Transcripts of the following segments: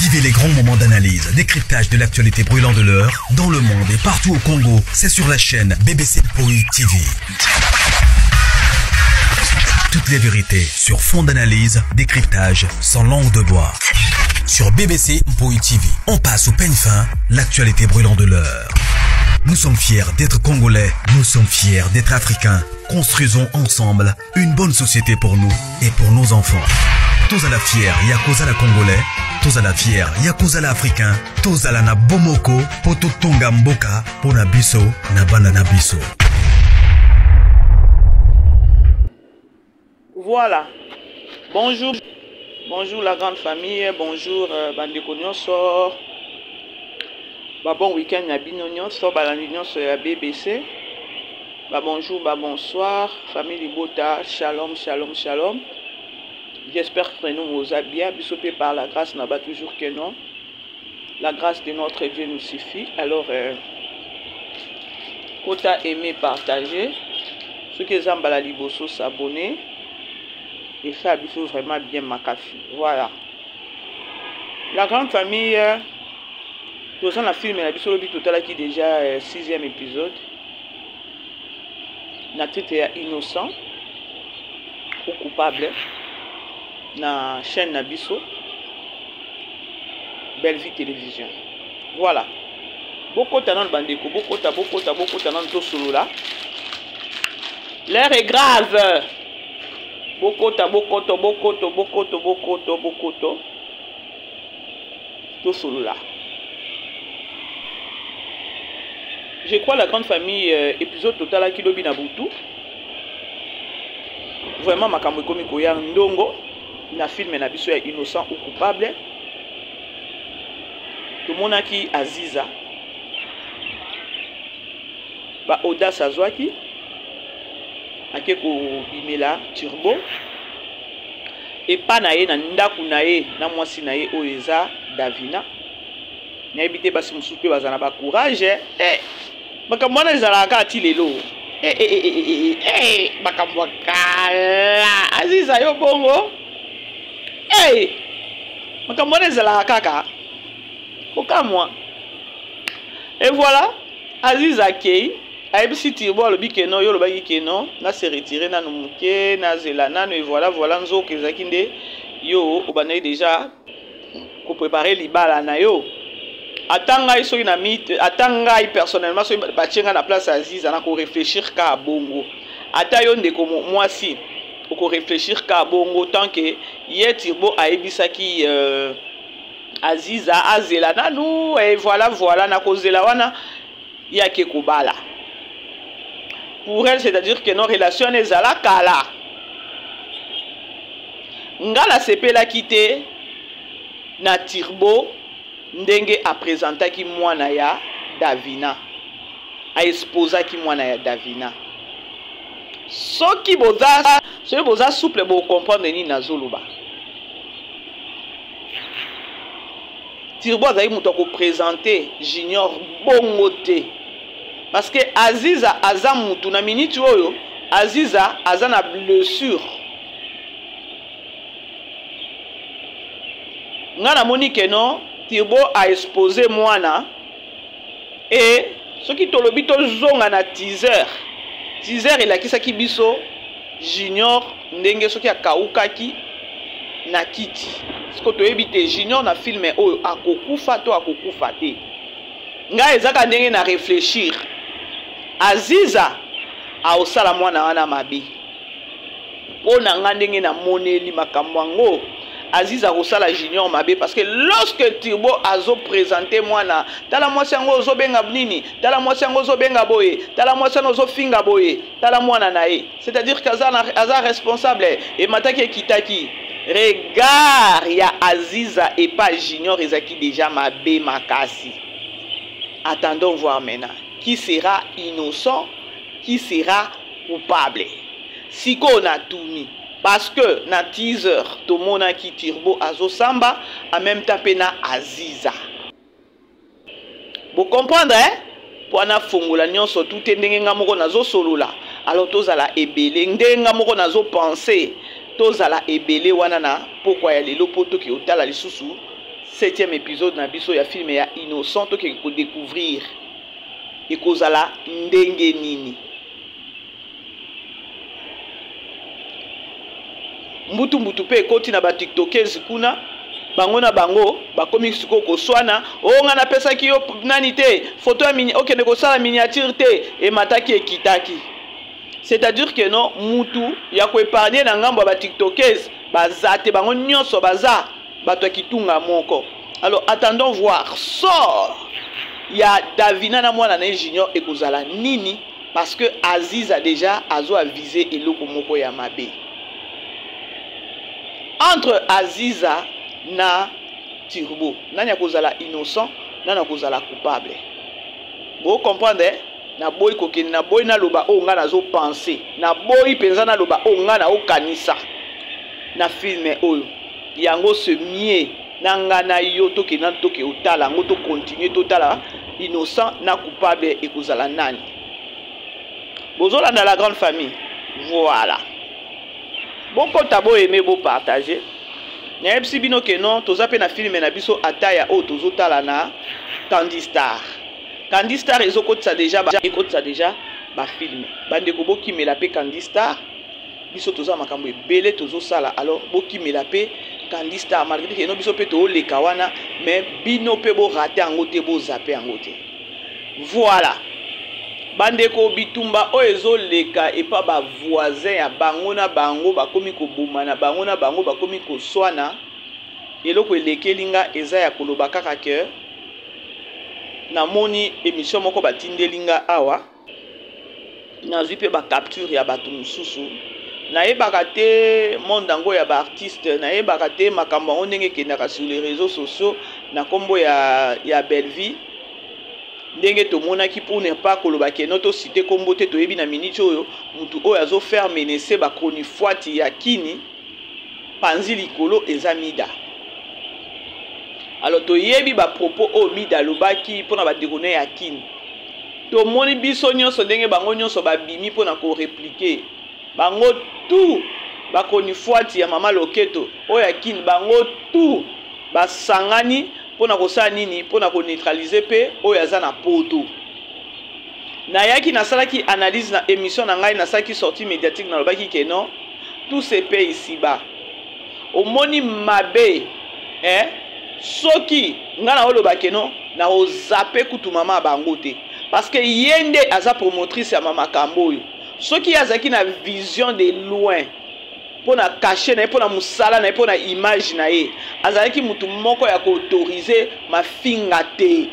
Vivez les grands moments d'analyse, décryptage de l'actualité brûlante de l'heure, dans le monde et partout au Congo. C'est sur la chaîne BBC Poi TV. Toutes les vérités sur fond d'analyse, décryptage, sans langue de bois. Sur BBC Mpoi TV, on passe au peigne fin l'actualité brûlante de l'heure. Nous sommes fiers d'être Congolais, nous sommes fiers d'être Africains. Construisons ensemble une bonne société pour nous et pour nos enfants. Tous à la fière, Yakoza la Congolais, tous à la fière, Yakoza la Africain, tous à la na Bomoko, Poto Tonga Mboka, Pona Biso, na Bana na Biso. Voilà. Bonjour. Bonjour la grande famille, bonjour euh, bandeko nyonso. Ba bon week-end na bino nyonso, balandi nyonso ya BBC. Ba bonjour, ba bonsoir, famille Libota, shalom, shalom, shalom. J'espère que nous vous a bien, biso pe par la grâce na ba toujours que non. La grâce de notre Dieu nous suffit. Alors euh, kota aimer, partager. Soki eza mbala liboso s'abonner. Et ça biso vraiment bien makasi. Voilà. La grande famille euh, toza na film na biso lobi totalaki déjà euh, sixième épisode na titre ya innocent ou coupable na chaîne na biso Bellevue Télévision. Voilà. Bokota nanu bandeko, bokota, bokota, bokota nanu tosolola. L'heure est grave. Bokota, bokoto, bokoto, bokoto, bokoto, bokoto. Tosolola. Je crois la grande famille euh, épisode totalaki lobi na butu. Vraiment makambo ekomi koya ndongo na film na biso ya innocent ou coupable. Tomonaki Aziza ba audace azwaki ake kobimela turbo epa na ye na ndako na ye na mwasi na ye oyo eza davina nayebi te basi mosusu mpe baza na bacourage eh, eh, makambo wana ezalaka kaka ti lelo eh, eh, eh, eh, eh, eh, makambo ya kala aziza yo bongo eh, makambo wana ezalaka kaka kokamwa et voilà aziza akei ayebisi tirbo alobi ke non yo olobaki ke non na se retire nanu moke nazela nanu et voilà voilà nzoka ezalaki nde yo obandaki déjà koprepare libala na yo ata ngai soki na mi ata ngai personnellement soki batie ngai na place ya aziza na koreflechir kaka bongo ata yo ndeko mwasi okoreflechir kaka bongo tant que ye tirbo ayebisaki euh, aziza azela nanu et voilà voilà nakozela wana ye ake kobala pour elle c'est-à-dire que non relation wana ezala kala nga nasepelaki te na turbo ndenge apresentaki mwana ya davina aexposaki mwana ya davina soki boza soki boza souple bocomprendre nini nazoloba Turbo azali moto ya kopresente Junior bongo te parce que Aziza aza mutu na minute oyo Aziza aza na blessure nga namoni ke non Turbo a expose mwana e soki tolobi tozonga na teaser teaser elakisaki biso junior ndenge soki akaukaki na kiti siko toyebi te junior na filme oyo akokufa to akokufa te ngai ezaka ndenge na réfléchir aziza aosala mwana wana mabe mpo na nga ndenge namoneli makambo yango aziz akosala junior mabe parce que lorsque turbo azo présente mwana tala mwasi yango ozobenga nini tala mwasi yango ozobenga boye tala mwasi wana ozofinga boye tala mwana na ye c'est-à-dire que aza, aza responsable emataki ekitaki regard ya aziza epa junior ezalaki déjà mabe makasi attendons voir maintenant qui sera innocent qui sera coupable sikoyo natuni parce que na teaser tomonaki turbo azosamba en même temps mpe na aziza bocomprendre eh? mpo anafongola nyonso tu te ndenge nga moko nazosolola alors tozala ebele ndenge nga moko nazopense tozala ebele wana na pokwa ya lelo mpo toke otala lisusu Septième épisode na biso ya film ya Innocent, tokeke kodécouvrir ekozala ndenge nini. Mbutu mbutu mpe ekoti na batiktokezi kuna, bango na bango bakomi sikoyo koswana. O oh, ngai napesaki yo nani te foto ya mini, okende kosala miniature te, emataki ekitaki. C'est-à-dire que non, mutu ya koépargne na ngambo ya batiktokese baza te, bango nyonso baza bato ya kitunga moko. Alors attendons voir sort ya Davina na mwana na ye Junior ekozala nini, parce que Aziza déjà azo avise eloko moko ya mabe entre Aziza na Turbo. Nani akozala innocent, nani akozala coupable? Bo comprendre eh? Naboyi kokende, naboyi naloba oyo ngai nazopense, naboyi mpenza naloba oyo ngai naokanisa na filme oyo. Yango se mie na ngai na yo tokende nanu, toke otala yango, tokontinue totala innocent na coupable ekozala nani. Bozolanda la grande famille, voilà, bokota, boyeme, bopartage. Nayebisi bino ke non, toza mpe na filme na biso ataya oyo tozotala na Candy Star. Candy Star ezokotisa deja ba, ekotisa deja bafilme. Bandeko, bokimela mpe Candy Star, biso toza makambo ebele tozosala. Alors bokimela mpe Candy Star, malgré que no biso mpe tooleka wana, mais bino mpe borate yango te, bozape yango te. Voilà bandeko, bitumba oyo ezoleka epa bavoisin ya bango na bango, bakomi kobomana bango na bango, bakomi koswana. Eloko elekeli nga eza ya koloba kaka ke namoni émission moko batindeli nga awa, nazwi mpe bacapture ya bato mosusu. Nayebaka te monde yango ya baartiste, nayebaka te makambo yango ndenge ekendaka sur les réseaux sociaux na nkombo ya Bellevie. Ndenge tomonaki, pour ne pas koloba ke no tosite nkombo te, toyebi na miniti oyo mutu oyo azofaire menacer bachronifuati ya kini panzi likolo eza Mida. Alors toyebi bapropos oyo Mida alobaki mpona bandeko ne ya kini. Tomoni biso nyonso ndenge bango nyonso babimi mpona korépliquer. Bango tout bachronifuati ya mama Loketo oyo ya kini, bango tout basangani mpona kosala nini? Mpona koneutraliser mpe oyo aza na poto. Nayaki nasalaki analyse na émission na ngai, nasalaki sortie médiatique, nalobaki ke non, tout se paie ici-bas. Omoni mabe, eh? Soki ngai naoloba ke non, naozape kutu mama ya bango te, parce que ye nde aza promotrice ya mamakambo oyo. Soki ye azalaki na vision de loin mpo na cachet na ye, mpo na mosala na ye, mpo na image na ye, azalaki mutu moko ya koautorize mafinga te.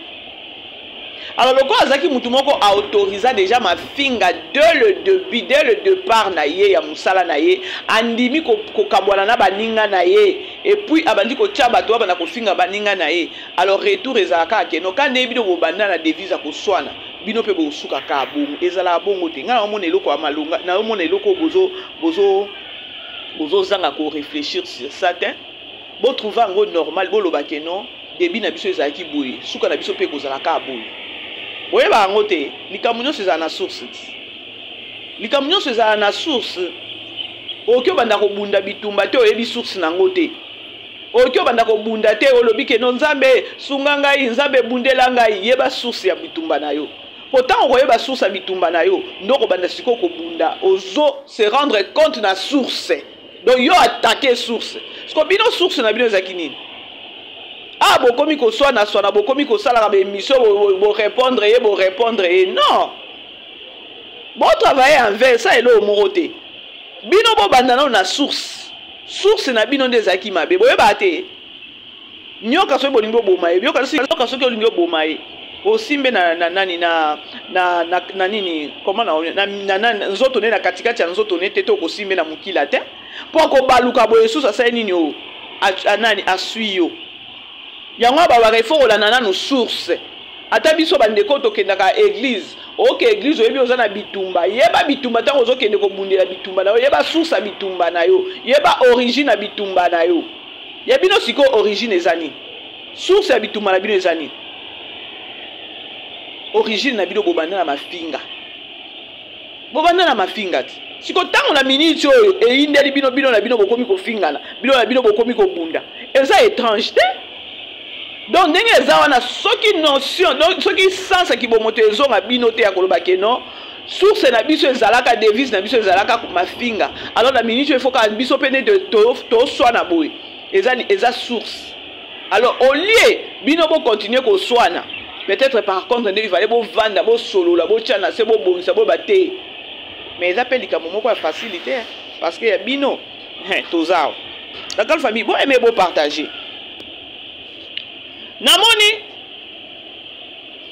Alors lokola azalaki mutu moko aautorisa déjà mafinga dès le début, dès le départ na ye ya mosala na ye, andimi kokabwana na baninga na ye, et puis abandi kotia bato babanda kofinga baninga na ye. Alors retour ezalaka kaka keno ka nde bino bobanda na devise ya koswana, bino mpe bosuka kaka bongo. Ezalaka bongo te. Ngai naomona eloko ya malonga, naomona eloko oyo bozozanga koréfléchir sur ça te. Botrouve yango normal, boloba ke non, début na biso ezalaki boye, suka na biso mpe ekozala kaka boye. Boyeba yango te, likambo nyonso ezala na source ti, likambo nyonso ezala na source. Okoki obanda kobunda bitumba te, oyebi source nango te. Okoki obanda kobunda te, olobi ke no, Nzambe sunga ngai, Nzambe ebundela ngai. Yeba source ya bitumba na yo, po ntango okoyeba source ya bitumba na yo, nde okobanda sikoyo kobunda, ozo se rendre compte na source. Donc yo attaque source siko bino, source na bino ezalaki nini? Ah, bokomi koswana swana, bokomi kosalaka baémission, borépondre ye, borépondre ye. Non, botravaille envers ça eloko moko te. Bino bobanda nano na source. Source na bino nde ezalaki mabe. Boyebaka te, nyoka soki bolingi oboma ye, nyoka soki olingi oboma ye, osimbe na nani, na nini, comment, na nzoto ne, na katikati ya nzoto ne te, to okosimbe na mokila te, mpo akobaluka boye susu, asali nini oyo nani aswi yo. Yango balobaka, ifo kolanda nanu source. Ata biso bandeko tokendaka église, oke église, oyebi oza na bitumba, yeba bitumba. Ntango ozokende kobundela bitumba na yo, yeba source ya bitumba na yo, yeba origine ya bitumba na yo. Ya bino sikoyo origine eza nini? Source ya bitumba na bino eza nini? Origine na bino, bobanda na mafinga, bobanda na mafinga ti siko ntango na miniti oyo eyindeli bino, bino na bino bokomi kofingana, bino na bino bokomi kobunda. Eza étrange te. Donc ndenge eza wana, soki notion, donc soki sens ya kibomoto ezonga bino te ya koloba ke non, source na biso ezalaka devise na biso ezalaka mafinga, alors na minute oyo il faut kaka biso mpe nde toswana boye, eza source. Alors au lieu bino bocontinue koswana, peut-être par contre nde ifale bovanda, bosolola, botya na se, bobongisa, boyeba te. Mais eza mpe likambo moko ya facilité, parce que ya bino toza awa. La grande famille, boaime, bopartage. Namoni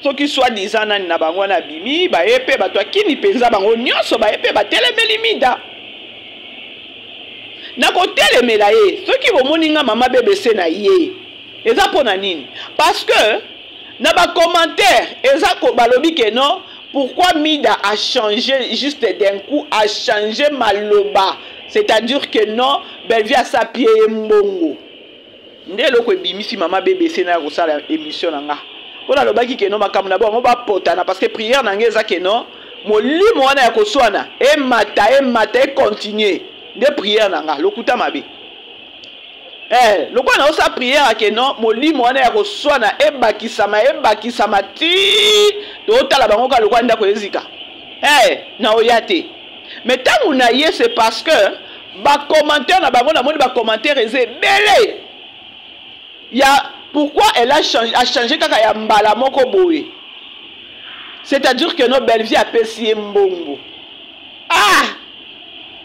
soki soi-disant nani na bango wana abimi, baye mpe bato akini mpenza, bango nyonso baye mpe batelemeli Mida na kotelemela ye. Soki bomoni nga mama BBC na ye, eza mpo na nini? Parce que na bacommentaire eza balobi ke non, pourquoi Mida a changé juste d'un coup, a changé maloba, c'est-à-dire que non, Bellevue asapie ye mbongo. Nde eloko ebimisi mama BBC na ya kosala émission na nga, mpo nalobaki ke non, makambo na bango bapotana, parce que prière na ngai eza ke non, molimo wana ya koswana emata, emata, econtinue. Nde prière na nga. Lokuta mabe. Lokola naosala prière ake non, molimo wana ya koswana ebakisama, ebakisama ti totala bango kaka lokola ndako ezika. Naoya te. Mais ntango na ye, c'est parce que bacommentaire na bango, namoni bacommentaire eza ebele ya pourquoi elle a changé, a changé kaka ya mbala moko boye, c'est-à-dire que no, Bellevue apesi ye mbongo. Ah,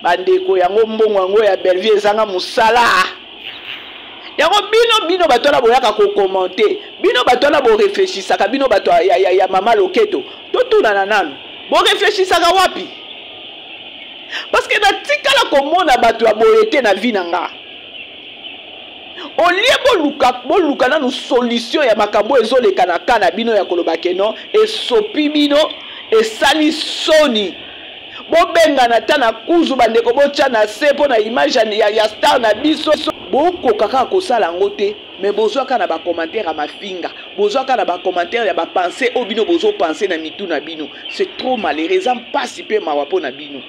bandeko, yango mbongo yango ya Bellevue ezanga mosala yango. Bino bato wana boyaka kocommenter, bino bato wana boreflechisaka, bino bato ya mama loketo, totunana nanu, boreflechisaka wapi? Parce que natikala komona bato ya boye te na vie na nga. Olie boluka nanu solution ya makambo ezoleka na ka na bino ya koloba ke non, esopi bino, esali soni, bobengana ata na kuzu. Bandeko, botya na se mpo na image ya star na biso. Bokoka kaka kosala yango te, mais bozwa kaka na bacommentaire ya mafinga, bozwa kaka na bacommentaire ya bapense oyo bino bozopense na mitu na bino. C'est trop malheureux, eza mpasi mpe mawa mpo na bino.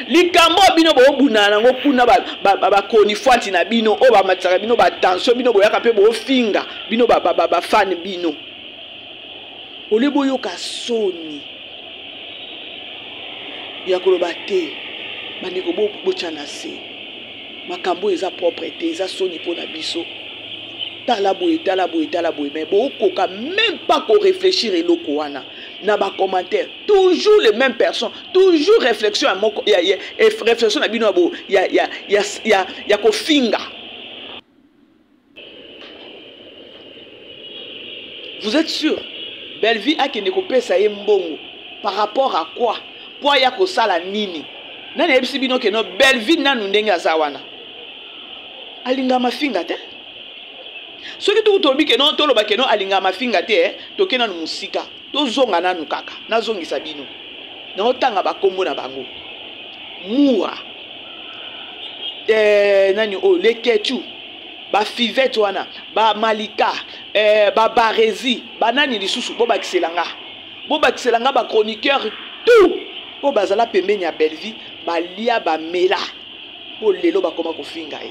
Likambo oyo bino boobunana nango kuna, bakoni fwati na bino oyo bamatisaka bino batension, bino boyaka mpe boofinga bino bafane bino, olie boyoka soni ya koloba te. Bandeko, botya na se makambo oyo eza propre te, eza soni mpo na biso. Tala boye, tala boye, tala boye, mais bokoka même pas korefléchir eloko wana. Na bacommentaire, toujours les mêmes personnes, toujours réflexion ya moko ya réflexion na bino ya, bo, ya, ya, ya, ya, ya kofinga. Vous êtes sûr Bellevue akende kopesa ye mbongo par rapport à quoi? Po aya kosala nini? Nani ayebisi bino ke no, Bellevue nanu ndenge aza wana alingaka mafinga te? Soki tuku tolobi ke no, toloba ke no, alingaka mafinga te, toke nanu mosika, tozonga nanu kaka. Nazongisa bino, naotanga bakombo na bango: Mura, nani oyo, Leketu, bafivete wana, bamalika, babarezi, banani lisusu, bobakisela nga, bobakisela nga bachroniqueur tout oyo bazala pembeni ya Bellevue, balia, bamela, mpo lelo bakoma kofinga ye.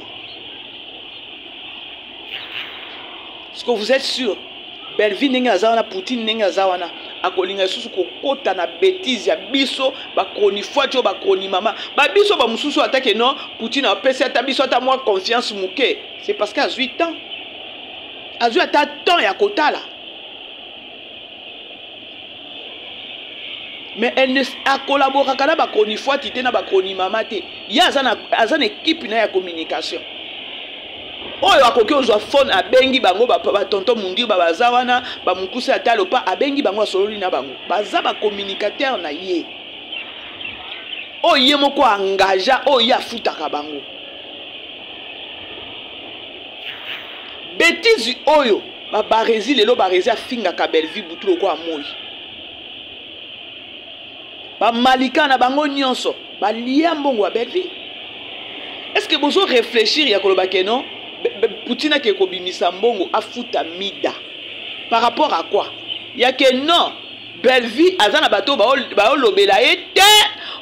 Ce que vous êtes sûr, Bellevue ndenge aza wana, Poutine ndenge aza wana, akolinga lisusu kokota na bétise ya biso bachronifuati oyo, bachroni mama babiso bamosusu. Atake non, Poutine apesi ata biso ata mwa confiance moke, c'est parce que azwi temps, azwi ata temps ya kotala. Mais elle ne akolaboraka na bachronifuati te, na bachroni mama te. Ye aza na équipe na ya communication oyo akoki ozwa phone, abengi bango, batonton Mundir baza wana, bamokuse ata lopa, abengi bango, asololi na bango, baza bacommunicateur na ye oyo ye moko engagea, oyo ye afutaka bango. Bétise oyo babarezi lelo, Barezi afingaka Bellevue butu lokola moi, bamalika na bango nyonso balia mbongo ya Bellevue. Est ce que bozo réfléchir ya koloba ke non, Poutine ake kobimisa mbongo afuta Mida par rapport à quoi? Ya ke non, Bellevue aza na bato baolobela ye te,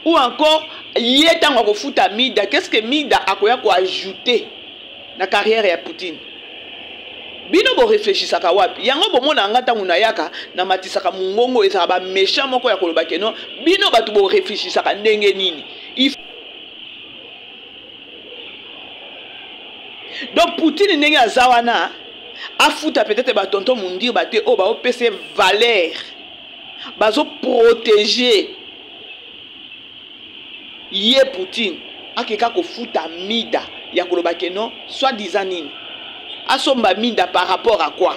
ou encore ye ntango akofuta Mida, qu'est ce que Mida akoya koajoute na carrière ya Poutine? Bino bo réfléchissaka wapi? Yango bomona nga ntango nayaka namatisaka mongongo, ezalaka ba méchant moko ya koloba ke non, bino bato bo réfléchissaka ndenge nini? Donc Poutine ndenge aza wana afuta peut-être ba tonton Mundir ba te oyo baopesa ye valeur, bazo protéger ye. Poutine akeka kofuta Mida ya koloba ke non, soit disant nini, asomba Mida par rapport à quoi?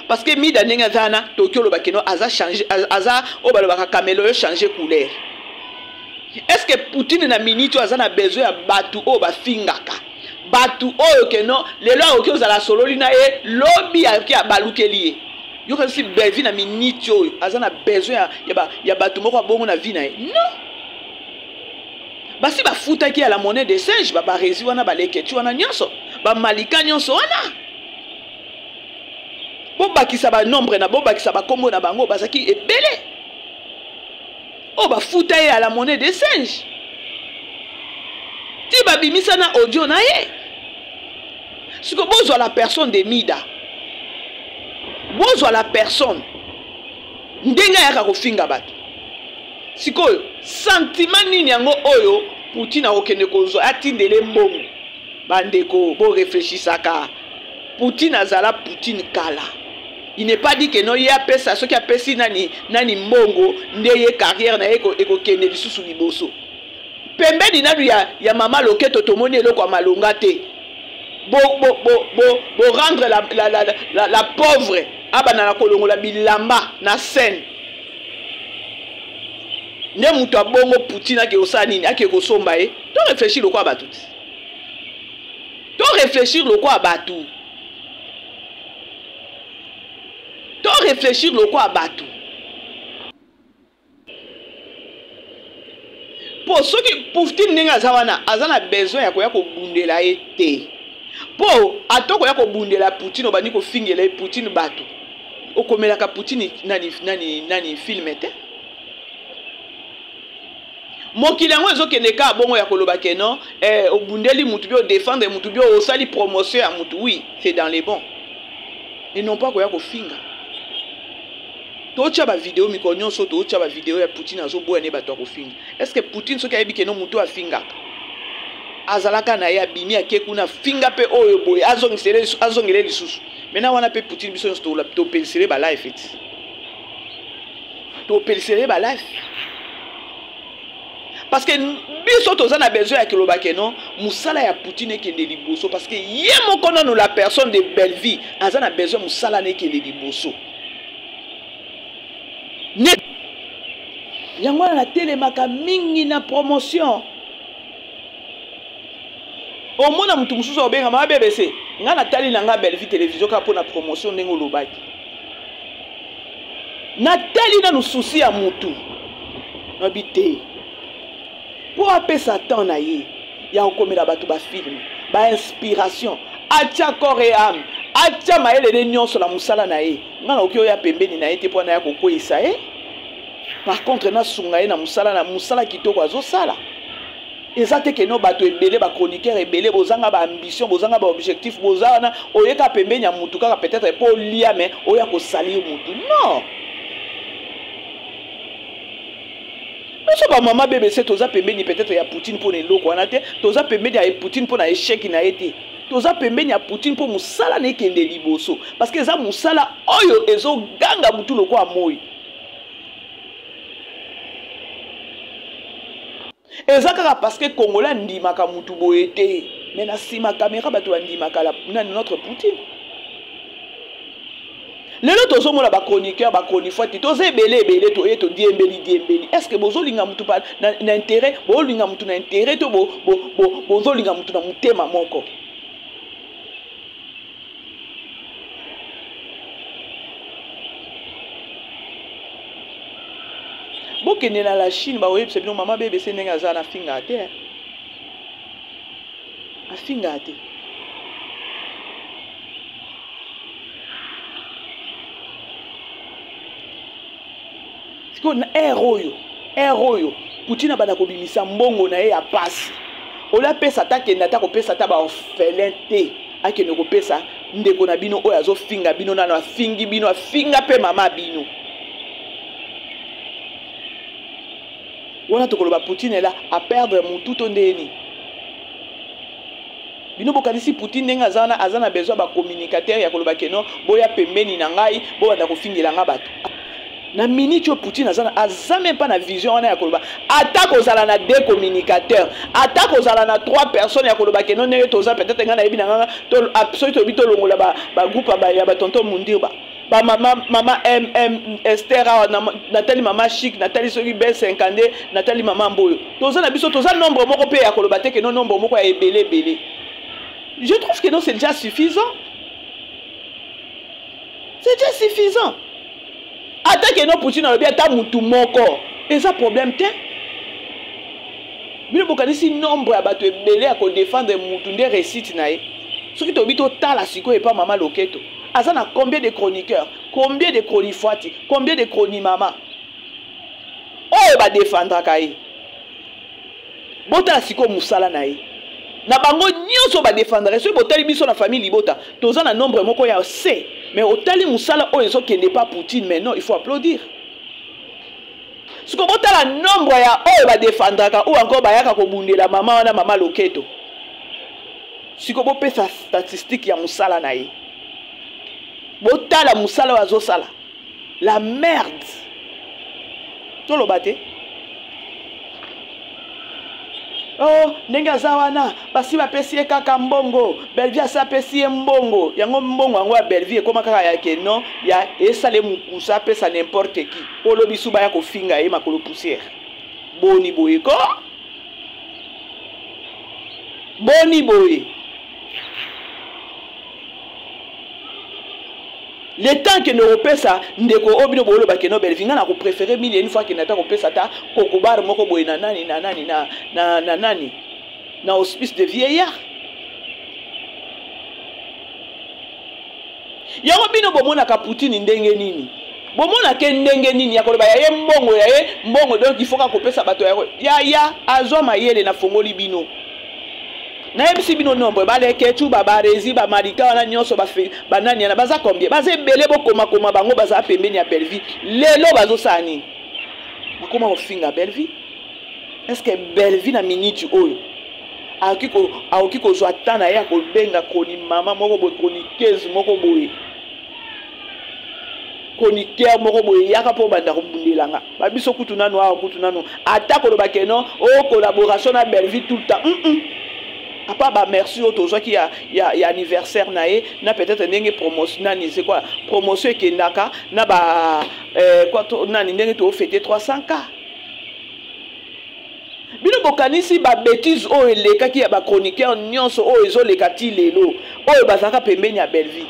Parce que Mida ndenge aza wana, toki oloba ke non, aza change, aza oyo balobaka caméléon changer couleur. Est-ce que Poutine na minute oyo aza na besoin ya bato oyo bafingaka bato oyo ke non, lelo akoki ozala asololi na ye, lobi akoki abalukeli ye? Yoka si Belvi na minute oyo aza na besoin ya bato moko abongo na vie na ye? Non, basi bafutaki ya la monnaie de singe, babarezi wana, baleketi wana nyonso, bamalika nyonso wana, bobakisa banombre na bobakisa bakombo na bango, bazalaki ebele oyo bafuta ye ya la monnaie de singe ti babimisa na audio na ye. Siko bozwa la personne de Mida, bozwa la personne ndenge ayaka kofinga bato. Sikoyo sentiment nini yango oyo Poutine akokende kozwa atindele mbongo? Bandeko, boreflechisaka. Poutine azala Poutine kala. Il n'est pas dit que non, ye apesa, soki apesi nani nani mbongo nde ye carrière na ye ekokende lisusu liboso. Pembeni nanu ya mama Loketo, tomoni eloko ya malonga te. Bo, bo, bo, bo, bo rendre la, la, la, la, la pauvre abanda na kolongola bilamba na scène nde moto abongo. Poutine ake kosala nini? Ake kosomba ye? To réfléchir lokola bato ti, to réfléchir lokola bato, to réfléchir lokola bato. Mpo soki Poutine ndenge aza wana, aza na besoin ya koya kobundela ye te. Mpo ata koya kobundela Poutine, obandi kofingela ye Poutine, bato okomelaka Poutine nani nani nani film te. Mokili yango ezokende kaka bongo ya koloba ke non, obundeli mutu bi odefendre mutu bi osali promotion ya mutu. Oui, c'est dans les bons et non pas koya kofinga. Totya bavideo mikolo nyonso, totya bavideo ya Poutine azoboya ne bato ya kofinga. Est ce que Poutine soki ayebi ke no mutu afingaka azalaka na ye, abimi ake kuna afinga mpe oyo boye azongele lisusu maintenant wana mpe Poutine, biso nyonso topelisele balife eti topelisele balife, parce que biso toza na besoin ya koloba ke non, mosala ya Poutine ekende liboso, parce que ye moko nano la personne de Bellevie aza na besoin mosala na ekende liboso. Ne yango wana natelemaka mingi na promotion. Omona motu mosusu obengama BBC, ngai natali na ngai Bellevie Télévision kaka mpona promotion. Ndenge olobaki, natali nanu susi ya mutu nabi te mpo apesa temps na ye ya kokomela bato bafilme, bainspiration, atia corps et âme, atia mayele ne nyonso na mosala na ye. Ngai nakoki oya pembeni na ye te mpo naya kokweyisa ye. Par contre nasunga ye na mosala, na mosala kitoko azosala. Eza te keno bato ebele, bachroniqueur ebele, bozanga baambition, bozanga baobjectif, boza wana oyeka pembeni ya mutu kaka peut-être mpo olia, mais oya kosalir mutu, non. Biso bamama BBC toza pembeni peut-être ya Poutine mpo na eloko wana te, toza pembeni ya Poutine mpo na échec na ye te, toza pembeni ya Poutine mpo mosala na ekende liboso, parce que eza mosala oyo ezoganga butu lokola moi. Eza kaka parce que Congolais andimaka mutu boye te, mais na nsima caméra bato bandimaka nani notre Poutine. Lelo tozomona bachroniqueur, bachronifois te, toza ebele ebele, toye todiembeli diembeli. Est ce que bozolinga mutu na intérêt? Bozolinga mutu na intérêt to bozolinga mutu na motema moko? Bokende na la Chine, bakoyebisa bino mama BBC ndenge aza na finga te, afinga te. Sikoyo na ere oyo Poutine abanda kobimisa mbongo na ye ya pasi, oyo apesa ata akende ata kopesa ata baorphelin te, akende kopesa. Ndeko na bino oyo azofinga bino nano afingi bino, afinga mpe mama bino. Wana tokoloba Poutine ela a perdre mutu to ndeni. Bino bokanisi Poutine ndenge aza wana aza na besoin ba communicateur ya koloba que non boya pembeni na ngai bobanda kofingela nga bato. Na minute oyo Poutine aza na aza même pas na vision wana ya koloba ata kozala na deux communicateurs, ata kozala na trois personnes ya koloba que non ndenge toza peut-être ngai nayebi na nga to soki toyebi tolongola ba ba groupe ya ba tonton Mundirba. Ba mama mama MM Esther awa natali mama Chic, natali soki B52, natali mama Mboyo. Toza na biso toza nombre moko pe ya koloba te que non nombre moko ya ebele ebele. Je trouve que non c'est déjà suffisant. C'est déjà suffisant. Ata que non Poutine alobi ata mutu moko eza problème te. Bino bokanisi nombre ya bato ebele ya kodefendre mutu nde réussite na ye. Soki toyebi totala sikoyo epa mama Loketo. Aza na combien de chroniqueurs, combien de chronifuati, combien de chronimama oyo ba défendraka ye. Botala sikoyo mosala na ye. Na bango nyonso ba défendraka. Soki botali biso na famille libota, toza na nombre moko ya C, mais otali mosala oyo ezokende pa Poutine, mais non, il faut applaudir. Sikoyo botala nombre ya oyo ba défendraka ou encore bayaka kobundela mama wana, mama Loketo. Sikoyo bopesa statistique ya mosala na ye. Botala mosala oyo azosala. La merde. Toloba te. Oh, ndenge aza wana, basi bapesi ye kaka mbongo. Bellevue asi apesi ye mbongo. Yango mbongo yango ya Bellevue ekoma kaka ya ke non, ya esale mukusa apesa n'importe qui. Po lobi su baya kofinga ye makolo poussière. Boni boye ko? Boni boye. Le temps que nous kopesa ndeko oyo bino boloba ke no Bellevue, nga na ko préférer mille et une fois que nata kopesa ta kokobar moko boye na nani na nani na na na nani na hospice de vieillard. Yango bino bomonaka Poutine ndenge nini? Bomonaka ndenge nini ya koloba ya ye mbongo ya ye mbongo, donc il faut ka kopesa bato ya ya ya azwa mayele na fongoli bino. Nayebisi bino nombre ba Lekechu, ba Barezi, ba Malika wana nyonso ba ba nani yana baza combien? Baza ebele, bokoma koma bango baza pembeni ya Bellevue. Lelo bazosala nini? Bakoma kofinga Bellevue. Est-ce que Bellevue na minute oyo akoki kozwa temps na ye ya kobenga chroni mama moko boye, chroniqueuse moko boye, chroniqueur moko boye, yaka mpo banda kobundela nga. Ba biso kutu nanu awa kutu nanu ata koloba ke non, oh, collaboration na Bellevue tout le temps. À part ba merci oyo tozwaki ya anniversaire na ye, na peut-être ndenge promotion nani, c'est quoi promotion ekendaka na ba quoi to, nani ndenge to fêter 300K. Bino bokanisi ba bêtises oyo elekaki ya ba chroniqueurs nyonso oyo ezoleka ti lelo oyo bazalaka pembeni ya Bellevue.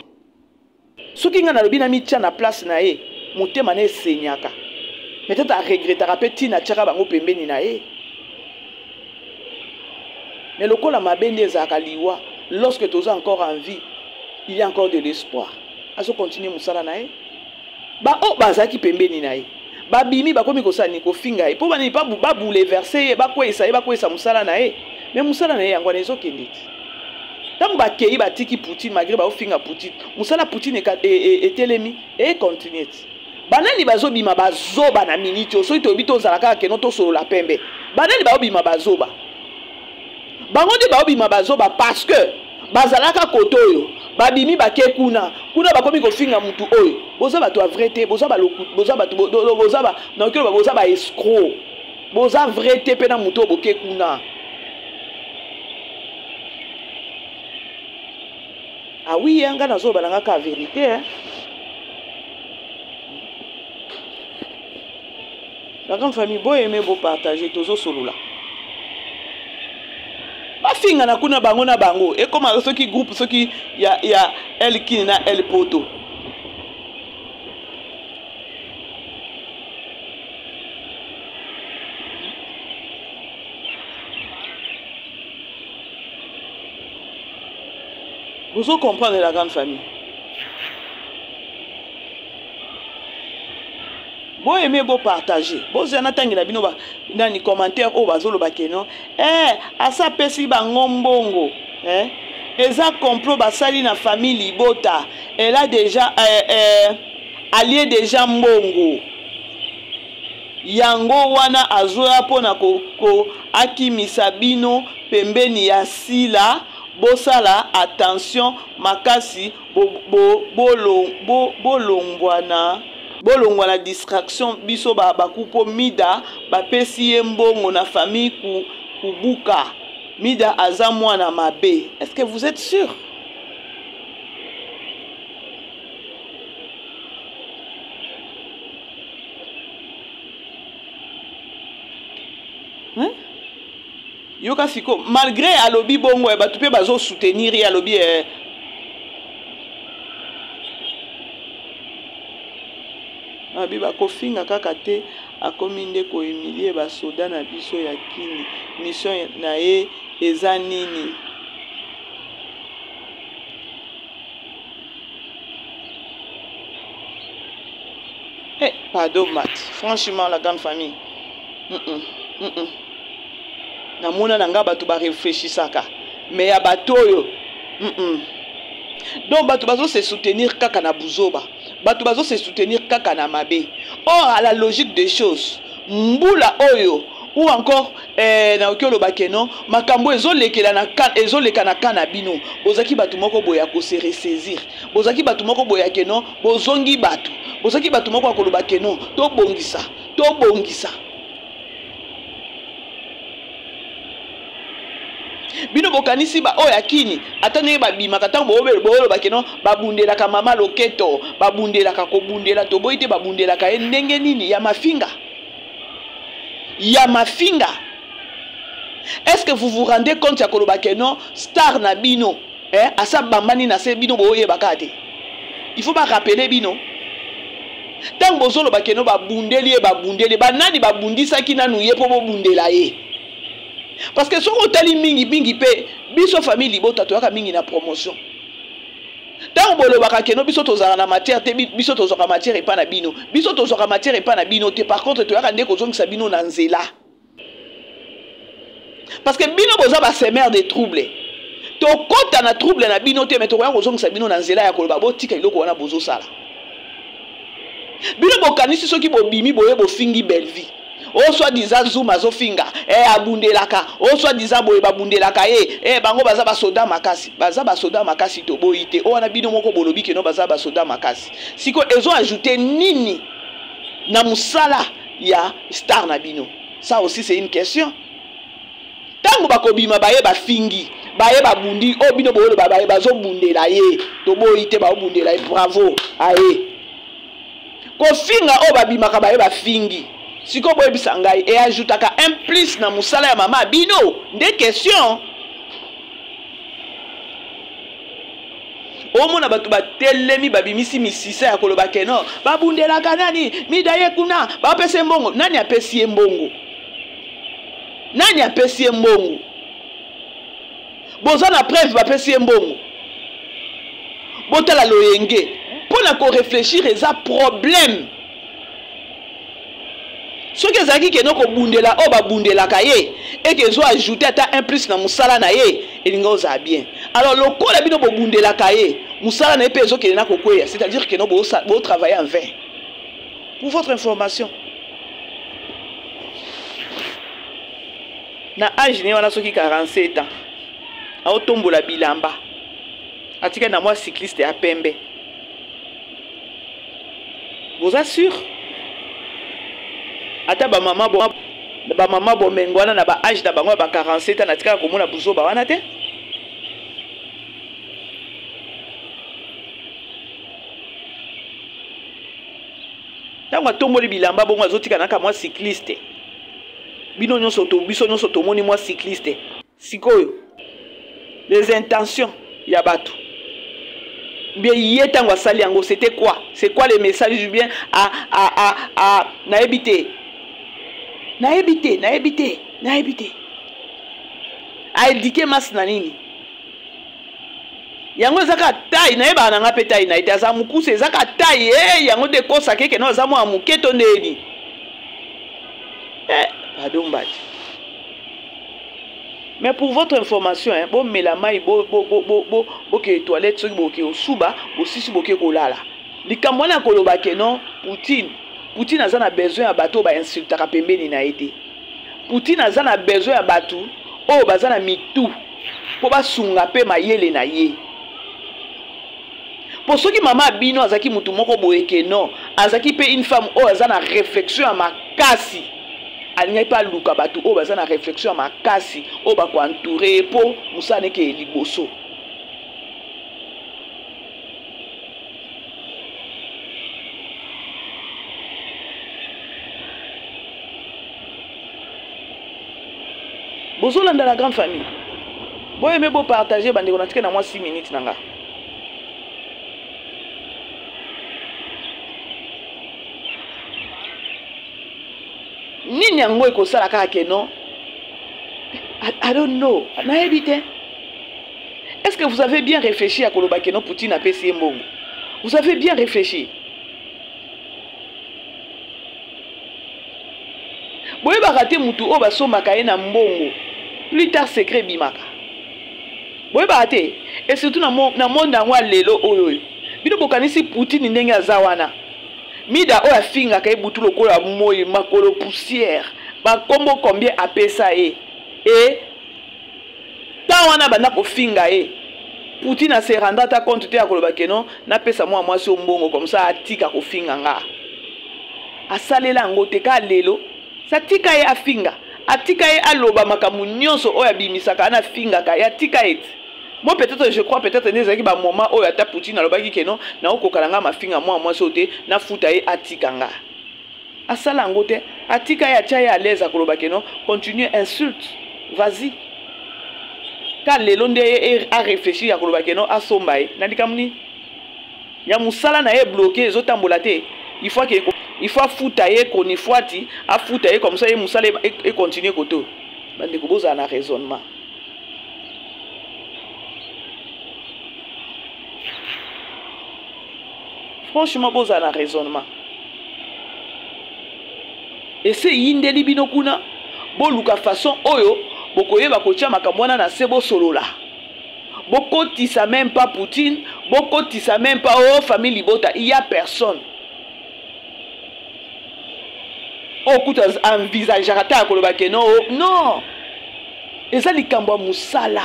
Soki nga nalobi na mitia na place na ye, motema na esenyaka. Peut-être a regrettaka pe tina atiaka bango pembeni na ye. Mais lokola mabe nde ezalaka liwa, lorsque toza encore en vie, il y a encore de l'espoir. Azo continuer mosala na ye. Ba oyo bazalaki pembeni na ye, babimi bakomi kosala nini? Kofinga ye. Po banini? Ba bouleverser ye, bakweyisa ye, bakweyisa mosala na ye. Mais mosala na ye yango wana ezokende te. Ntango bakei batiki Poutine, malgré baofinga Poutine, mosala Poutine etelemi e continue te. Banani bazobima bazoba na minute oyo? Soki toyebi tozala kaka keno tosolola pembe. Banani baobima bazoba? Bango nde baobima bazoba parce que bazalaka kote oyo, babimi bake kuna, kuna bakomi kofinga mutu oyo. Boza bato ya vrai te, boza ba loku, boza bato, bo, bo, boza ba, nakoki koloba boza ba escroc. Boza vrai te pe na mutu oyo boke kuna. Ah oui, hein, nga nazoloba na nga kaka vérité, hein. La grande famille, bo aimer, bo partager, tozo solola. Bafinga na kuna bango na bango. Et comme soki groupe, soki ya, ya El Kin na El Poto. Vous comprenez la grande famille. Bo aimer, bo partager. Bo zana tangi na bino ba nani commentaire oyo bazoloba ke non. Asa pesi bango mbongo. Eza complot basali na famille libota. Elle a déjà alie déjà mbongo. Yango wana azoya pona ko, ko akimisa bino pembeni ya Sila. Bosala attention makasi bolongwa na bolongwa na distraction biso ba baku po Mida bapesi ye mbongo na famille ku, kubuka Mida aza mwana mabe. Est-ce que vous êtes sûr? Hein? Yoka siko malgré alobi bongo eh, bato mpe bazo soutenir ye alobi eh, abi bakofinga kaka te akomi nde kohumilie basoda na biso ya kini mission na ye eza nini? Eh, pardon Matt, franchement la grande famille. Namona na nga bato ba réfléchissaka mais ya bato oyo Donc bato bazo se soutenir kaka na buzoba, bato bazo se soutenir kaka na mabe. Or à la logique des choses, mbula oyo ou encore nakoki oloba ke non, makambo ezolekela na ka, ezoleka na ka na bino. Bozalaki bato moko boye ya ko se ressaisir. Bozalaki bato moko boye ya ke non, bozongi bato. Bozalaki bato moko ya koloba ke non, tobongisa, tobongisa. Bino bokanisi ba oyo ya kini ata ndenge babimaka ntango booloba ke non, babundelaka mama loketo, babundelaka kobundela, toboyi te, babundelaka ye ndenge nini ya mafinga? Ya mafinga. Est-ce que vous vous rendez compte ya koloba ke non, star na bino, eh, asa bambani na se bino boyebaka te? Il faut ba rappeler bino. Tango bozoloba ke non, babundeli ye, babundeli, banani babundisaki nanu ye po bobundela ye? Parce que soki otali mingi mingi pe biso famille libota toyaka mingi na promotion. Tango bolobaka ke non, biso tozalaka na matière te, biso tozwaka matière epa na bino. Biso tozwaka matière epa na bino te. Par contre toyaka nde kozongisa bino na nzela. Parce que bino boza ba semeur de trouble. Tokota na trouble na bino te, mais tokoya kozongisa bino na nzela ya koloba botika eloko wana bozosala. Bino bokanisi soki bobimi boye bofingi Bellevue. O soi-disant Zoom azofinga, abundelaka, o soi-disant boye babundelaka ye, bango baza ba soda makasi, baza ba soda makasi toboyi te. O wana bino moko bolobi ke no baza ba soda makasi. Siko ezo ajouter nini na musala ya star na bino? Ça aussi c'est une question. Tango bakobima baye bafingi, baye babundi, o bino boloba baye bazobundela ye, toboyi te baobundela ye, bravo aye. Kofinga oyo babimaka baye bafingi. Siko boyebisa ngai, e ajoutaka un plus na musala ya mama bino? Nde question. Omona bato batelemi babimisi misisa ya koloba ke non, babundelaka nani? Mida ye kuna, bapesa ye mbongo. Nani apesi ye mbongo? Nani apesi ye mbongo? Boza na preuve bapesi ye mbongo? Botala loyenge. Mpo na ko réfléchir eza problème. Soki ezalaki ke no kobundela oyo babundelaka ye, eke ezo ajouter ata un plus na mosala na ye, elinga ozala bien. Alors lokola bino bobundelaka ye, mosala na ye mpe ezokende na kokweya, c'est-à-dire que no bo travailler en vain. Pour votre information, na âge ne wana soki 47 ans, aotombola bilamba, atikali na mwa cycliste ya pembe. Boza sûr? Ata ba mama bo, ba mama bomengo wana na ba âge na bango ya ba 47 ans, natikala komona buzoba wana te. Ntango atomboli bilamba bongo azotika naka mwa cycliste. Bino nyonso to, biso nyonso tomoni mwa cycliste. Sikoyo les intentions ya bato bien ye ntango asali yango, c'était quoi? C'est quoi le message? Bien a, a, a, a, nayebi te, nayebi te, nayebi te, nayebi te. A éduquer masse na nini? Yango eza kaka taille, nayebaka na nga mpe taille na ye te, aza mokuse, eza kaka taille, yango nde ekosaka eke no aza mwa moke to ndeni. Pardon mbati. Mais pour votre information, hein, bomela mai, bokee toilette, soki boke osuba, bosisi boke kolala. Likambo wana koloba ke non, Poutine, Poutine aza na besoin ya bato oyo bainsultaka pembeni na ye te. Poutine aza na besoin ya bato oyo baza na mitu mpo basunga mpe mayele na ye. Mpo soki mama bino azalaki mutu moko boye ke non, azalaki mpe une femme oyo aza na réflexion ya makasi, alingaki mpe aluka bato oyo baza na réflexion ya makasi oyo bakoentoure ye mpo mosala neke liboso. Bozolanda la grande famille, boyeme bopartage bandeko, na tike na mwa 6 minutes na nga. Nini yango ekosala kaka ke non, I don't know, nayebi te. Est-ce que vous avez bien réfléchi à koloba ke non, Poutine apesi ye mbongo? Vous avez bien réfléchi? Boyebaka te mutu oyo basombaka ye na mbongo, plus tard secret ebimaka. Boyebaka te. Et surtout na monde yango ya lelo oyo oyo bino bokanisi Poutine ndenge aza wana, mida oyo afingaka ye butu lokola moi, makolo poussière, bakombo combien apesa ye, e temps wana banda kofinga ye, Poutine a se rendre ata compte te ya koloba ke non, napesa mwa mwasi oyo mbongo comme ça atika kofinga nga. Asalela yango te ka lelo satika ye afinga, atika ye aloba makambo nyonso oyo abimisaka ana afingaka ye, atika ye te. Moi peut-être, je crois peut-être nde ezalaki ba moment oyo ata Poutine alobaki ke non, naokoka na nga mafinga mwa mwasi oyo te, nafuta ye atika nga. Asala yango te, atika ye, atia ye à l'aise, akoloba ke non, continue, insulte, vas-y. Ka lelo nde ye a réfléchir ya koloba ke non, asomba ye na likambo nini ya mosala na ye bloqué, ezotambola te. Il faut que, il faut afuta ye chronifuati, afuta ye comme ça ye mosala e continue koto. Bandeko, bozala na raisonnement. Franchement, bozala na raisonnement. Ese eyindeli bino kuna, boluka façon oyo bokoyeba kotia makambo wana na se, bosolola. Bokotisa même pas Poutine, bokotisa même pas oh famille libota, il y a personne. Oyo kutu envisageaka ta ya koloba ke non, oh, non. Eza likambo ya mosala.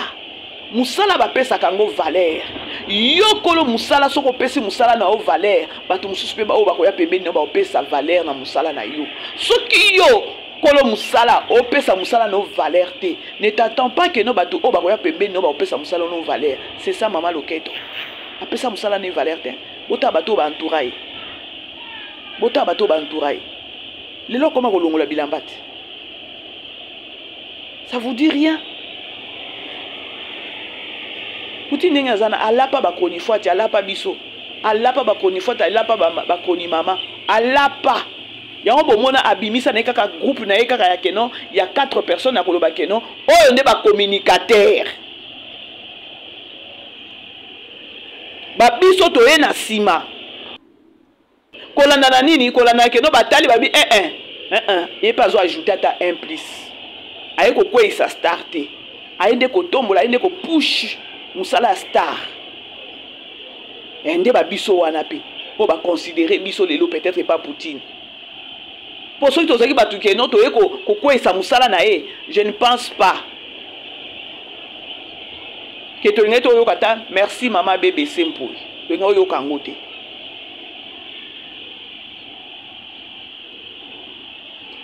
Mosala bapesaka yango valeur. Yo kolo mosala, soki opesi mosala na yo valeur, bato mosusu mpe oyo bakoya pembeni na yo bakopesa valeur na mosala na yo. Soki yo kolo mosala opesa mosala na yo valeur te, ne t'attends pas que no bato oyo bakoya pembeni na yo bakopesa mosala na yo valeur. C'est ça mama Loketo. Apesa mosala na ye valeur te. Botala bato oyo ba entoura ye. Botala bato oyo ba entoura ye. Lelo akoma kolongola bilamba te. Ça vous dit rien? Kuti ndenge aza na alapa ba chronifuati, alapa biso, alapa ba chronifuati, alapa ba chronimama, alapa. Yango bomona abimisa na ye kaka groupe na ye kaka ya keno ya 4 personnes ya koloba keno oyo nde ba communicateur. Ba biso toye na nsima. Kolanda na nini? Kolanda na keno batali babi eh eh eh eh, ye pe azo ajouter ata un plus. Aye kokweyisa star te. Aye nde kotombola, aye nde kopush mosala ya star. Eh, nde ba biso wana pe po ba considérer biso lelo peut-être pas Poutine. Po soki tozalaki bato keno toye kokweyisa mosala na ye, je ne pense pas ke tolingaki toyoka ata merci mama BBC Mpoyi. Tolingaki oyoka yango te.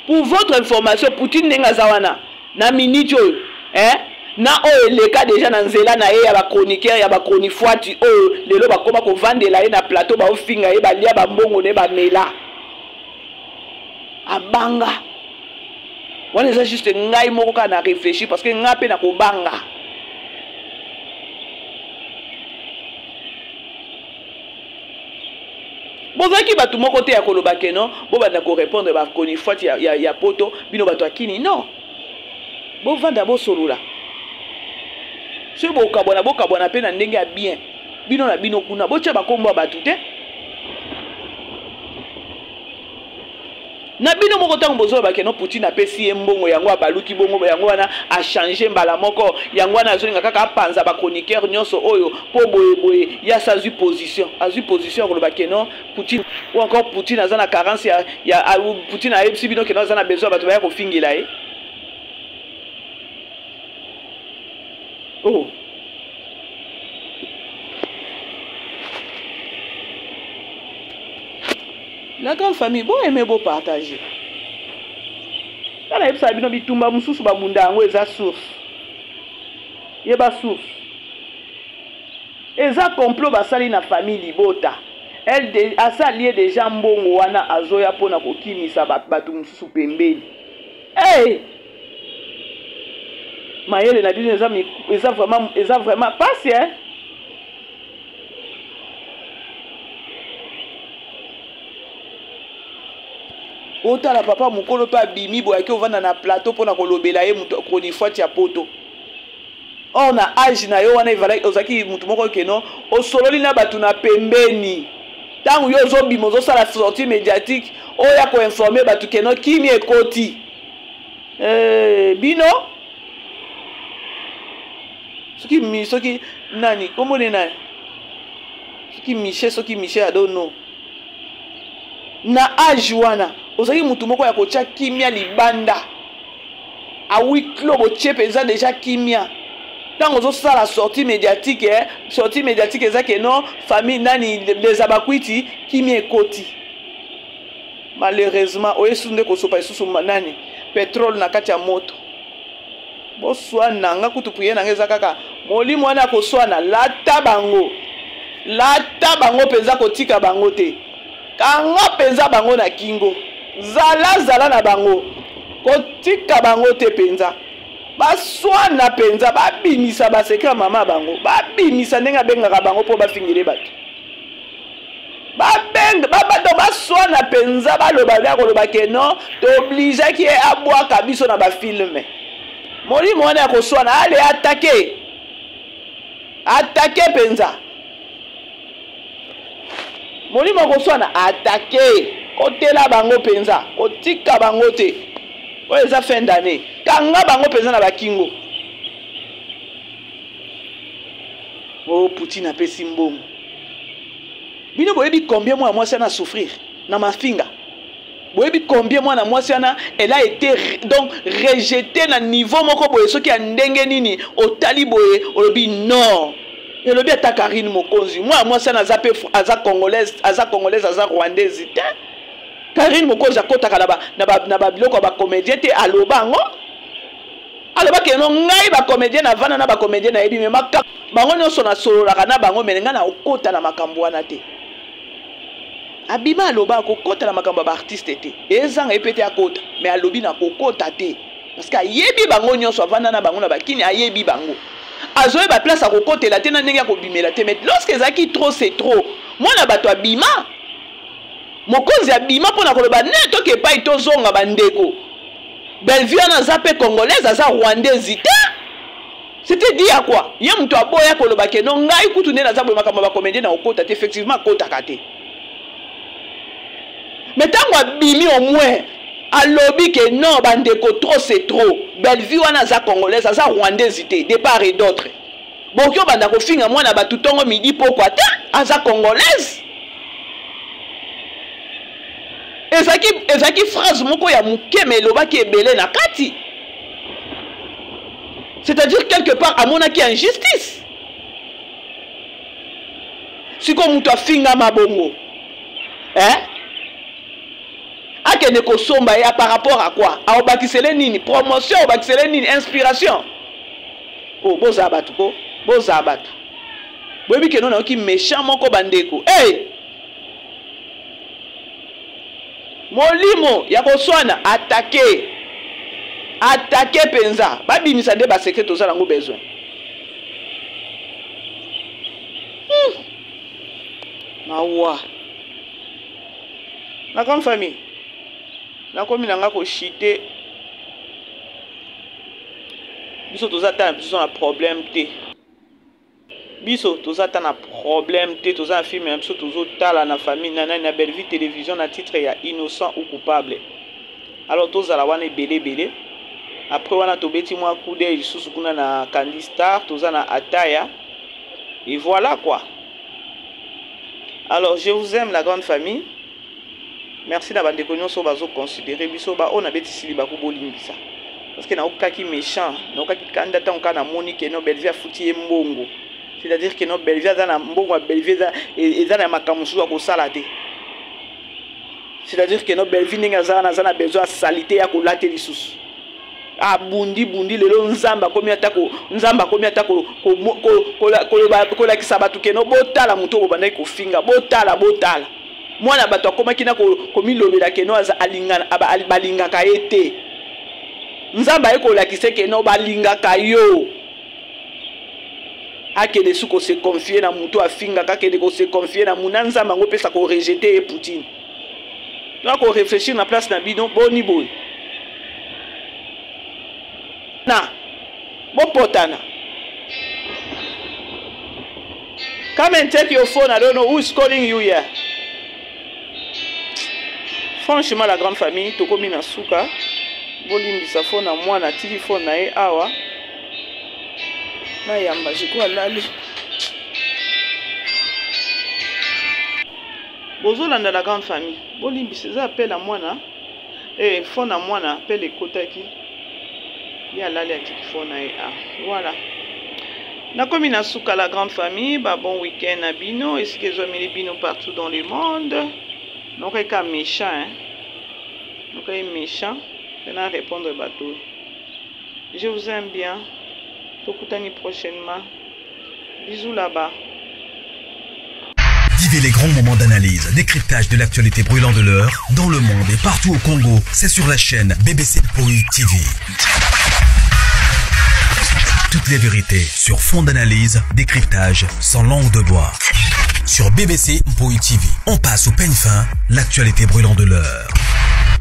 Pour votre information, Poutine ndenge aza wana na minute oyo, hein, na oyo eleka deja na nzela na ye ya ba chroniqueur ya ba chronifuati oyo lelo bakoma kovandela ye na plateau, baofinga ye, balia ba mbongo na ye, bamela. Abanga wana eza juste ngai moko kaka na réfléchir parce que ngai mpe nakobanga. Bozalaki bato moko te ya koloba ke non, bobanda korépondre ba chronifuati ya poto, bino bato ya kini. Non, bovanda bosolola. Soki bokabwana, bokabwana mpe na ndenge ya bien. Bino na bino kuna botia bakombo ya bato te. Na bino moko ntango bozoloba ke no Poutine apesi ye mbongo yango abaluki bongo, yango wana achange mbala moko, yango wana azolinga kaka apanza ba chroniqueur nyonso oyo mpo boye boye ye asi azwi position, azwi position ya koloba ke no Poutine ou encore Poutine aza na carence ya, ya Poutine ayebisi bino ke no aza na besoin ya bato baya kofingela ye. Oh. La grande famille, bo aimer, bo partager. Nga nayebisaka bino bitumba mosusu babunda yango eza source. Yeba source. Eza complot basali na famille libota. Elle de, asali ye deja mbongo wana azoya pona kokimisa bato mosusu pembeni. Hey! Mayele na bino eza eza vraiment eza vraiment pasi hein. Otala papa mokolo mpe abimi boye ake ovanda na plateau mpo na kolobela ye moto chronifuati ya poto. Or na age na yo wana ozalaki moto moko keno osololi na bato na pembeni. Ntango yo ozobima ozosala sortie médiatique oya koinforme bato keno kimia ekoti. Eh, bino soki mi soki nani kombo ne nani soki michel soki michel I don't know na age wana ozalaki mutu moko ya kotya kimia libanda a huis clos botie mpenza deja kimia ntango ozosala sortie médiatique eh? sortie médiatique eza ke non famille nani les abakwiti kimia ekoti malheureusement oyesu nde kosopa lisusu nani petrole na kati ya moto Boswana nga kutu prière na nga eza kaka molimo wana akoswana lata bango lata bango mpenza kotika bango te kanga mpenza bango na kingo zala zala na bango kotika bango te mpenza baswana mpenza babimisa basekre ya mama bango babimisa ndenge abengaka bango mpo bafingele bato babenga babato baswana mpenza baloba ya koloba ke non tooblijaki ye abwaka biso na bafilme molimo wana ya koswana ale atake atake mpenza molimo ya koswana atake kotela bango mpenza kotika bango te oyo eza fin d'année kanga bango mpenza na bakingo o oh, poutine apesi mbongo bino boyebi combien mwana mwasi wana souffrir na mafinga boyebi combien mwana mwasi wana elle a été donc rejetée na niveau moko boye soki ya ndenge nini otali boye olobi non elobi ata karine mokonzi mwana mwasi wana aza mpe aza congolaise aza congolaise aza rwandaise te karine mokonzi akotaka na babiloko ya bacomédien te aloba yango aloba ke no ngai ba comédien na vanda na ba comédien nayebi me maka bango nyonso nasololaka na bango mene ngai nakokota na makambo wana te abima aloba akokota na makambo ya baartiste te ezanga ye mpe te akota me alobi nakokota te parce que ayebi bango nyonso avanda na bango na bakini ayebi bango azoyeba place akokotela te na ndenge akobimela te mais lorsque ezalaki trop c'est trop mwana bato abima mokonzi abima mpo na koloba ne toke epai tozonga bandeko Bellevue wana aza pe congolaise aza rwandaise te c'était dit à quoi ye moto aboya koloba ke no ngai kutu nde naza boye makambo ya bacomédien na okota te effectivement akotaka te mais ntango abimi au moins alobi ke non bandeko trop c'est trop bellevue wana aza congolaise aza rwandaise te de part et d'autre bokoki obanda kofinga mwana bato ntongo midi pokwa te aza congolaise ezalaki ezalaki phrase moko ya moke me elobaki ebele na kati c'est-à-dire quelque part amonaki injustice sikoyo moto afingama bongo eh? akende kosomba ye par rapport à quoi aobakisele nini promotion aobakisele nini inspiration oh, bozala bato ko bozala bato boyebi keno nayoki méchant moko bandeko hey! Molimo ya koswana atake atake mpenza babimisa nde basecret toza nango besoin hmm. Mawa na grande famille nakomi na nga koshite biso toza ata na biso na problème te Biso toza ata na problème te toza na film na biso tozo tala na famille na nani na Bellevue television na titre ya innocent ou coupable. Alors tozala wana ebele ebele. Après wana tobeti mwa coup d'œil lisusu kuna na Candy Star, toza na Ataya. Et voilà quoi. Alors je vous aime la grande famille. Merci na bandeko nyonso bazo considérer biso ba oyo nabetisi libaku bolimbisa. Parce que naokaki méchant, naokaki kanda ntango kaka namoni ke no Bellevue afuti ye mbongo. C'est-à-dire que no Bellevue aza na mbongo ya Bellevue eza, eza na makambo mosusu ya kosala te. C'est-à-dire que no Bellevue ndenge aza wana aza na besoin ya salite ya kolate lisusu. Abundi bundi lelo Nzambe akomi ata ko Nzambe akomi ata ko koloba kolakisa bato ke no botala moto oyo bobandaki kofinga, botala botala. Mwana bato akomaki na komilobela ke no alingana balingaka ye te. Nzambe aye kolakisa ke no balingaka yo. Akende su ko se confier na moto afingaka, akende ko se confier na muna Nzambe yango pesa ko rejeter ye Poutine. Toa ko réfléchir na place na bino boni boye. Na bopotana. Come and take your phone. I don't know who is calling you here. Franchement, la grande famille, tokomi na suka. Bolimbisa phone na mwana, tiki phone na ye awa. Na yamba, je crois lali. Bozolanda la grande famille. Bolimbisa eza appel ya mwana. Eh, phone na mwana appel ekotaki. Ye alali atiki phone na ye awa. Voilà. Nakomi na suka la grande famille, ba bon week-end na bino, esika ezwameli bino partout dans le monde. Nakoki méchant, hein. Nakoki méchant, na répondre bato. Je vous aime bien. Tokutani prochainement. Bisous là-bas. Vivez les grands moments d'analyse, décryptage de l'actualité brûlante de l'heure, dans le monde et partout au Congo. C'est sur la chaîne BBC Mpoi TV. Toutes les vérités sur fond d'analyse, décryptage, sans langue de bois. Sur BBC Mpoi TV, on passe au peigne fin l'actualité brûlante de l'heure.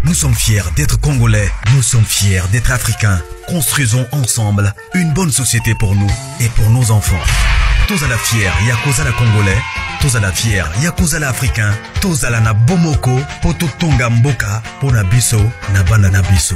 Nous sommes fiers d'être Congolais, nous sommes fiers d'être Africains. Construisons ensemble une bonne société pour nous et pour nos enfants. Tozala fier ya kozala Congolais, tozala fier ya kozala Africain, tozala na bomoko po totonga mboka pona biso na bana na biso.